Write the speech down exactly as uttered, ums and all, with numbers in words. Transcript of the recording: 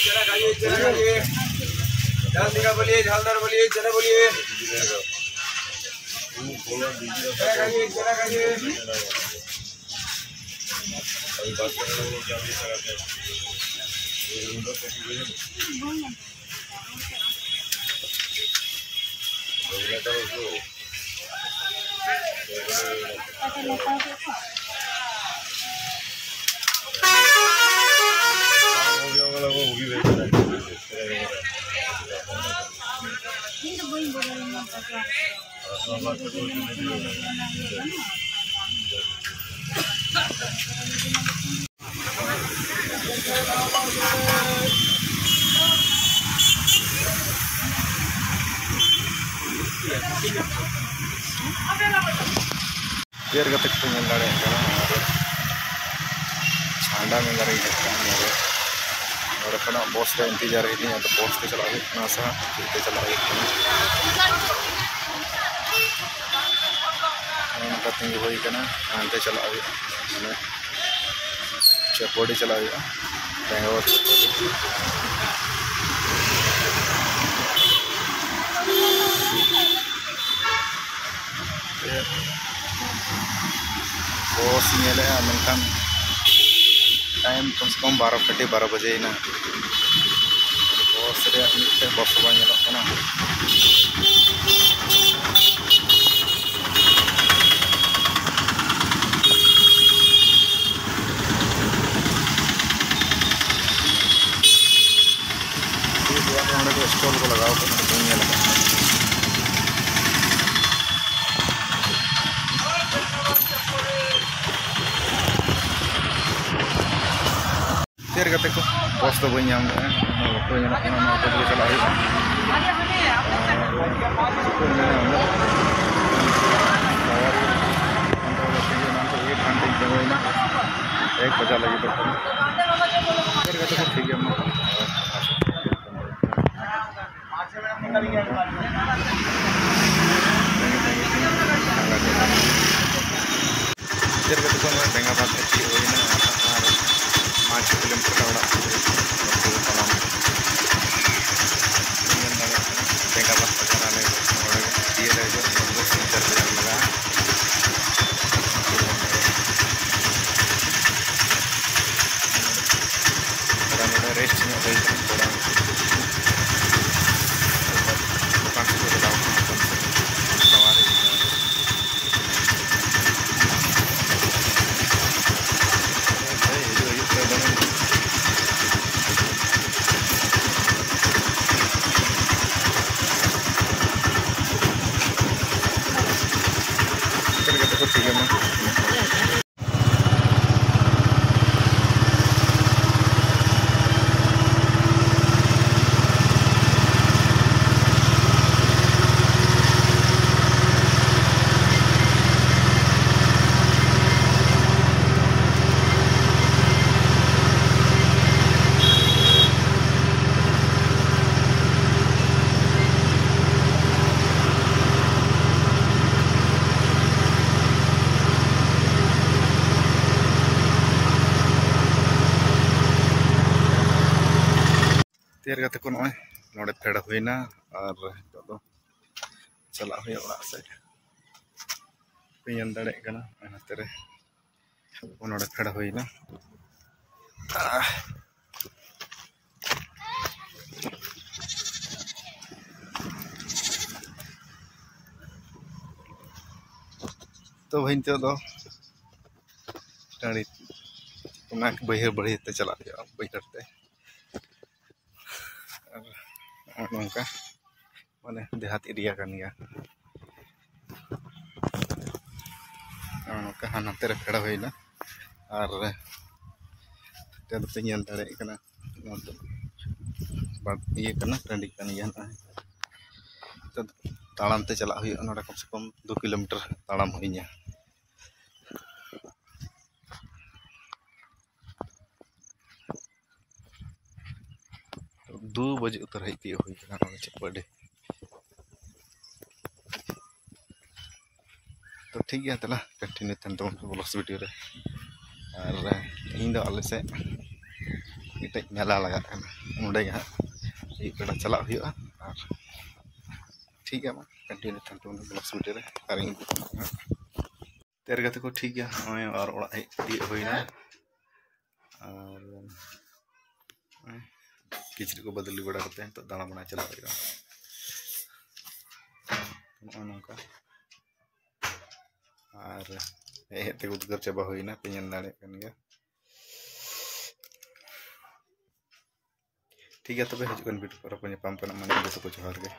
चना खाइए, चना खाइए। झाल सिंगा बोलिए, झालदार बोलिए, चने बोलिए। चना खाइए, चना खाइए। ᱰᱷᱮᱨ ᱠᱟᱛᱮ ᱠᱚ ᱧᱮᱞ ᱫᱟᱲᱮᱭᱟᱜ ᱠᱟᱱᱟ᱾ ᱟᱨ ᱪᱷᱟᱱᱰᱟ ᱢᱮᱞᱟ ᱨᱮ ᱦᱮᱡ ᱠᱟᱱᱟ᱾ ᱱᱚᱰᱮ, ᱱᱚᱰᱮ ᱠᱷᱚᱱᱟᱜ ᱵᱚᱥ ᱨᱮ ᱤᱱᱛᱮᱡᱟᱨ ᱦᱩᱭᱩᱜ ᱛᱤᱧᱟ᱾ ᱟᱫᱚ ᱵᱚᱥ ᱛᱮ ᱪᱟᱞᱟᱜ ᱦᱩᱭᱩᱜ ᱠᱟᱱᱟ ᱥᱮ ᱦᱟᱸᱜ ᱪᱮᱫ ᱛᱮ ᱪᱟᱞᱟᱜ ᱦᱩᱭᱩᱜ ᱠᱟᱱᱟ? ᱱᱚᱜᱼᱚ ᱱᱚᱝᱠᱟ ᱛᱤᱸᱜᱩ ᱦᱩᱭ ᱠᱟᱱᱟ, ᱦᱟᱱᱛᱮ ᱪᱟᱞᱟᱜ ᱦᱩᱭᱩᱜᱼᱟ᱾ ᱢᱟᱱᱮ ᱪᱟᱹᱯᱚᱰᱤ ᱪᱟᱞᱟᱜ ᱦᱩᱭᱩᱜᱼᱟ, ᱵᱮᱝᱜᱟᱞᱳᱨ ᱪᱟᱹᱯᱚᱰᱤ᱾ ᱵᱚᱥ ᱧᱮᱞᱮᱜᱼᱟ, ᱢᱮᱱᱠᱷᱟᱱ ᱴᱟᱭᱤᱢ ᱠᱚᱢ ᱥᱮ ᱠᱚᱢ ᱵᱟᱨᱚ ᱛᱷᱟᱨᱴᱤ, ᱵᱟᱨᱚ ᱵᱟᱡᱮᱭᱮᱱᱟ᱾ ᱵᱚᱥ ᱨᱮᱭᱟᱜ ᱢᱤᱫᱴᱮᱱ ᱵᱚᱥ ᱦᱚᱸ ᱵᱟᱝ ᱧᱮᱞᱚᱜ ᱠᱟᱱᱟ᱾ ᱱᱚᱰᱮ ᱫᱚ ᱥᱴᱚᱞ ᱠᱚ ᱞᱟᱜᱟᱣ ᱠᱟᱜᱼᱟ, ᱵᱟᱹᱧ ᱧᱮᱞ ᱟᱠᱟᱫ ᱛᱟᱦᱮᱸᱫ᱾ ᱪᱮᱫ ᱠᱟᱛᱮ ᱠᱚ ᱵᱚᱥ ᱫᱚ ᱵᱟᱹᱧ ᱧᱟᱢ ᱞᱮᱫᱼᱟ, ᱚᱱᱟ ᱵᱟᱠᱚ ᱧᱟᱢᱚᱜ ᱠᱟᱱᱟ, ᱚᱱᱟ ᱚᱴᱳ ᱛᱮᱜᱮ ᱪᱟᱞᱟᱜ ᱦᱩᱭᱩᱜᱼᱟ᱾ ᱟᱨ ᱪᱮᱫ ᱠᱚ ᱢᱮᱱᱟ, ᱩᱱᱟᱹᱜ ᱥᱟᱣᱟᱨᱤ ᱚᱱᱟ ᱫᱚ ᱮᱭᱤᱴ ᱜᱷᱟᱱᱴᱟᱧ ᱛᱤᱸᱜᱩᱭᱮᱱᱟ, ᱮᱠ ᱵᱟᱡᱟ ᱞᱟᱹᱜᱤᱫᱚᱜ ᱠᱟᱱᱟ᱾ ᱪᱮᱫ ᱠᱟᱛᱮ ᱠᱚ ᱴᱷᱤᱠ ᱜᱮᱭᱟ, ᱢᱟ᱾ ᱪᱮᱫ ᱞᱮᱠᱟ ᱛᱮᱠᱚ ᱱᱚᱣᱟ ᱵᱮᱸᱜᱟᱵᱟᱫᱽ ᱨᱮ ᱛᱤᱭᱳᱜ ᱦᱩᱭᱱᱟ, ᱟᱨ ᱯᱟᱸᱪ ᱠᱤᱞᱳᱢᱤᱴᱟᱨ ᱚᱲᱟᱜ ᱠᱷᱚᱱ ᱛᱟᱲᱟᱢ ᱨᱮᱥᱴ ᱧᱚᱜ ᱦᱩᱭ ᱠᱟᱱᱟ ᱛᱷᱚᱲᱟ᱾ ᱫᱚᱠᱟᱱ ᱥᱮᱫ ᱠᱚ ᱪᱟᱞᱟᱣ ᱠᱟᱱᱟ, ᱫᱚᱠᱟᱱ ᱥᱮᱫ ᱥᱟᱶᱟᱨ ᱦᱩᱭ ᱠᱟᱱᱟ᱾ ᱦᱳᱭ, ᱦᱤᱡᱩᱜ ᱦᱤᱡᱩᱜ ᱛᱮ ᱫᱚᱢᱮ ᱪᱮᱫ ᱞᱮᱠᱟ ᱛᱮᱠᱚ ᱴᱷᱤᱠ ᱮᱢᱟ᱾ ᱛᱮᱭᱟᱨ ᱠᱟᱛᱮ ᱠᱚ ᱱᱚᱜᱼᱚᱭ ᱱᱚᱰᱮ ᱯᱷᱮᱰ ᱦᱩᱭᱱᱟ ᱟᱨ ᱱᱤᱛᱚᱜ ᱫᱚ ᱪᱟᱞᱟᱜ ᱦᱩᱭᱩᱜᱼᱟ ᱚᱲᱟᱜ ᱥᱮᱫ᱾ ᱯᱮ ᱧᱮᱞ ᱫᱟᱲᱮᱭᱟᱜ ᱠᱟᱱᱟ ᱦᱟᱱᱛᱮ ᱨᱮ ᱱᱚᱰᱮ ᱯᱷᱮᱰ ᱦᱩᱭᱱᱟ᱾ ᱟᱦ᱾ ᱛᱚ ᱵᱷᱟᱹᱭ, ᱱᱤᱛᱚᱜ ᱫᱚ ᱴᱟᱺᱰᱤ, ᱚᱱᱟ ᱵᱟᱹᱭᱦᱟᱹᱲ, ᱵᱟᱹᱭᱦᱟᱹᱲ ᱛᱮ ᱪᱟᱞᱟᱜ ᱦᱩᱭᱩᱜᱼᱟ, ᱵᱟᱹᱭᱦᱟᱹᱲ ᱛᱮ᱾ ᱟᱨ ᱱᱚᱜᱼᱚ ᱱᱚᱝᱠᱟ ᱢᱟᱱᱮ ᱫᱮᱦᱟᱛ ᱮᱨᱤᱭᱟ ᱠᱟᱱ ᱜᱮᱭᱟ᱾ ᱱᱚᱜᱼᱚ ᱱᱚᱝᱠᱟ ᱦᱟᱱᱛᱮ ᱨᱮ ᱯᱷᱮᱰ ᱦᱩᱭᱱᱟ᱾ ᱟᱨ ᱱᱚᱛᱮ ᱫᱚᱯᱮ ᱧᱮᱞ ᱫᱟᱲᱮᱭᱟᱜ ᱠᱟᱱᱟ, ᱱᱚᱣᱟ ᱫᱚ ᱵᱟᱫ ᱤᱭᱟᱹ ᱠᱟᱱᱟ, ᱴᱟᱺᱰᱤ ᱠᱟᱱ ᱜᱮᱭᱟ ᱱᱚᱜᱼᱚᱭ᱾ ᱱᱤᱛᱚᱜ ᱫᱚ ᱛᱟᱲᱟᱢ ᱛᱮ ᱪᱟᱞᱟᱜ ᱦᱩᱭᱩᱜᱼᱟ, ᱱᱚᱰᱮ ᱠᱚᱢ ᱥᱮ ᱠᱚᱢ ᱫᱩ ᱠᱤᱞᱳᱢᱤᱴᱟᱨ ᱛᱟᱲᱟᱢ ᱦᱩᱭ ᱤᱧᱟᱹ᱾ ᱫᱩ ᱵᱟᱡᱮ ᱩᱛᱟᱹᱨ ᱦᱮᱡ ᱛᱤᱭᱳᱜ ᱦᱩᱭ ᱠᱟᱱᱟ ᱱᱚᱰᱮ ᱪᱟᱯᱟᱰᱤ᱾ ᱛᱚ ᱴᱷᱤᱠ ᱜᱮᱭᱟ, ᱛᱟᱦᱞᱮ ᱠᱚᱱᱴᱤᱱᱤᱭᱩ ᱛᱟᱦᱮᱱ ᱛᱟᱵᱚᱱ ᱯᱮ ᱵᱞᱚᱜᱥ ᱵᱷᱤᱰᱤᱭᱳ ᱨᱮ᱾ ᱟᱨ ᱛᱮᱦᱮᱧ ᱫᱚ ᱟᱞᱮ ᱥᱮᱫ ᱢᱤᱫᱴᱮᱡ ᱢᱮᱞᱟ ᱞᱟᱜᱟᱜ ᱠᱟᱱᱟ, ᱚᱸᱰᱮ ᱜᱮ ᱦᱟᱸᱜ ᱟᱹᱭᱩᱵ ᱵᱮᱲᱟ ᱪᱟᱞᱟᱜ ᱦᱩᱭᱩᱜᱼᱟ᱾ ᱟᱨ ᱴᱷᱤᱠ ᱜᱮᱭᱟ, ᱢᱟ ᱠᱚᱱᱴᱤᱱᱤᱭᱩ ᱛᱟᱦᱮᱱ ᱛᱟᱵᱚᱱ ᱯᱮ ᱵᱞᱚᱜᱥ ᱵᱷᱤᱰᱤᱭᱳ ᱨᱮ᱾ ᱟᱨ ᱤᱧ ᱛᱮᱭᱟᱨ ᱠᱟᱛᱮ ᱠᱚ ᱴᱷᱤᱠ ᱜᱮᱭᱟ, ᱱᱚᱜᱼᱚᱭ ᱟᱨ ᱚᱲᱟᱜ ᱦᱮᱡ ᱛᱤᱭᱳᱜ ᱦᱩᱭᱱᱟ᱾ ᱟᱨ ᱠᱤᱪᱨᱤᱡ ᱠᱚ ᱵᱚᱫᱚᱞ ᱵᱟᱲᱟ ᱠᱟᱛᱮ ᱱᱤᱛᱚᱜ ᱫᱟᱬᱟ ᱵᱟᱲᱟ ᱪᱟᱞᱟᱜ ᱦᱩᱭᱩᱜᱼᱟ᱾ ᱱᱚᱜᱼᱚ ᱱᱚᱝᱠᱟ᱾ ᱟᱨ ᱦᱮᱡ ᱦᱮᱡ ᱛᱮ ᱩᱫᱽᱜᱟᱹᱨ ᱪᱟᱵᱟ ᱦᱩᱭᱱᱟ, ᱯᱮ ᱧᱮᱞ ᱫᱟᱲᱮᱭᱟᱜ ᱠᱟᱱ ᱜᱮᱭᱟ᱾ ᱴᱷᱤᱠ ᱜᱮᱭᱟ, ᱛᱚᱵᱮ ᱦᱤᱡᱩᱜ ᱠᱟᱱ ᱵᱷᱤᱰᱤᱭᱳ ᱯᱚᱨᱮ ᱠᱚ ᱧᱟᱯᱟᱢ ᱠᱟᱱᱟ᱾ ᱢᱟ ᱧᱤᱫᱟᱹ ᱥᱟᱹᱜᱩᱱ, ᱡᱚᱦᱟᱨ ᱜᱮ᱾